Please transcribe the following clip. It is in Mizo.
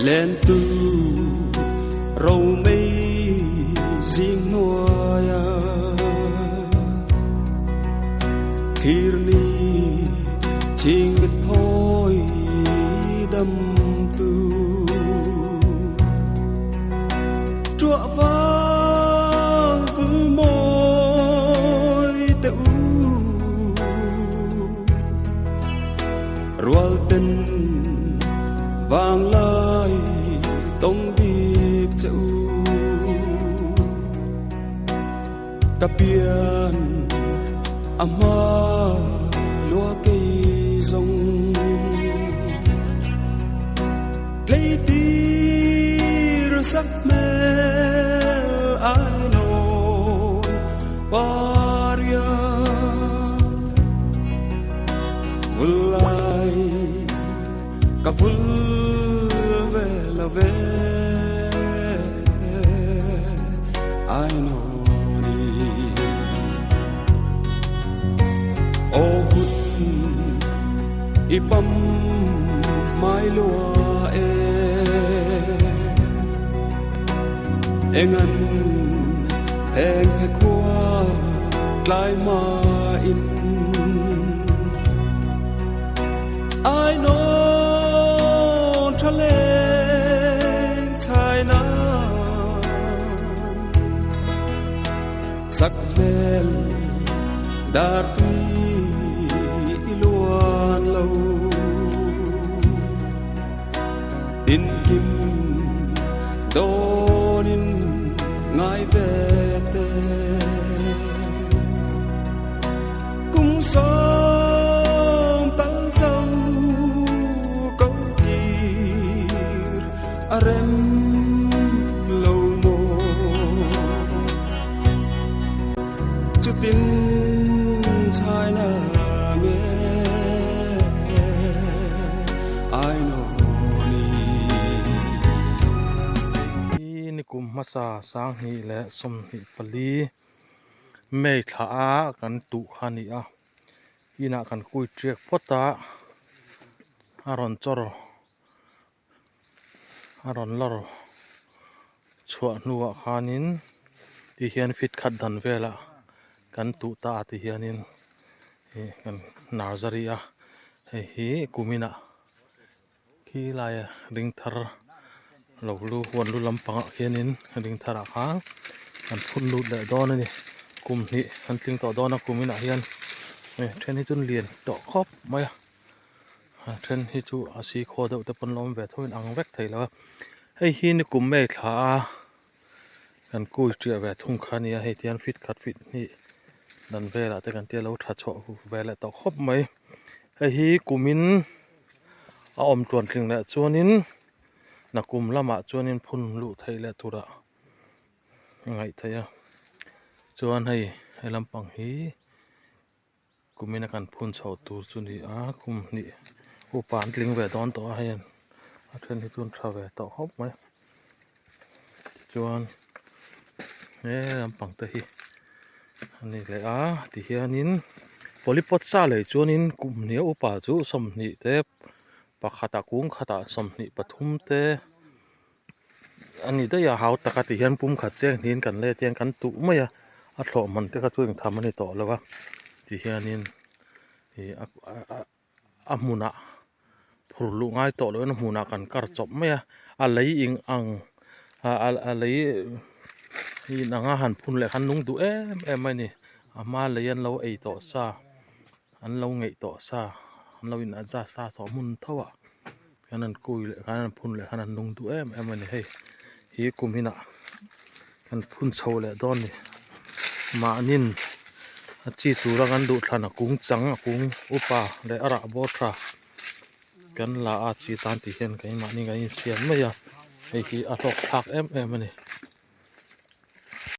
Lentu romei zing hnuaia thlir ni chhing mit thawi damtu Truah vang vul mawi te u Rual ten vang lai tawng bik che u. Ka pian a hma lua kei zawng. Tleitir sak hmel ai nawn paria. Vul lai ka vul ve lo ve ai nawn i. Aw hun i pam mai lua e Engan eng he khua tlai ma in Ai nawn tha leng chai nan Sak hmel dar tui i luan lo Tin kim dawnin ngai ve te Kum sawm tal cho ko kir a rem lo maw Chutin chai na nge ai nawn i. Hi nikum hmasa sanghnih leh 24 May thla a kan tuh kha a ni a, inah kan kui tiak phawt a, a rawn chawr a rawn lawr chhuah hnuah khanin ti hian fit khat dan velah kan tuh ta a ti hianin ih kan nursery a hei hi kuminah khi laia ring thar lo lu huan lu lampangah khianin ring tharah khan an phun lut leh dawn a ni kum hnih an tling tawh dawn a kuminah hian hei then hi chu lian tawh khawp mai a. A then hi chu a sikhaw deuh te pawn la awm ve tho in ang vek thei lo a hei hi nikum mai thla a kan kui tiah ve thung kha ania hei tihian fit khat fit hnih dan velah te kan tia lo tha chhuah ve leh tawh khawp mai hei hi kumin a awm tluan tling leh chuanin nakum lamah chuanin phun luh theih leh turah a ngaih theih a chuan hei he lampang hi. Kumina kan phun chho tur chu ni a kum hnih upa an tling ve dawn tawh a hei a then hi chu an tha ve tawh khawp mai tichuan he lampang te hi a ni leh a tihianin polypot sa lei chuanin kum hnih a upa chu 20 te pakhat ah kung khat ah 23 te a ni daih a hau taka ti hian pum khat cheng hnin kan let hian kan tuh mai a a thlawh man te kha chu engtham a ni tawh lo a ti hianin ih a a hmunah phur luh ngai tawh loh in a hmunah kan kar chawp mai a a lei eng ang a lei in anga han phun leh khan nung duh em em mai a ni a hma lei an lo ei tawh sa an lo ngeih tawh sa an lo in adjust sa tawh hmun tho ah. Hian an kui leh khan an phun leh khan an nung duh em em a ni hei hi kum inah kan phun chho leh dawn a ni mahnin a chi tura kan duh thlan a kung chang a kung upa leh a rah bawr tha kan la a chi tan tih hian keimahni kan insiam mai a hei hi a hlawk thlak em em a ni.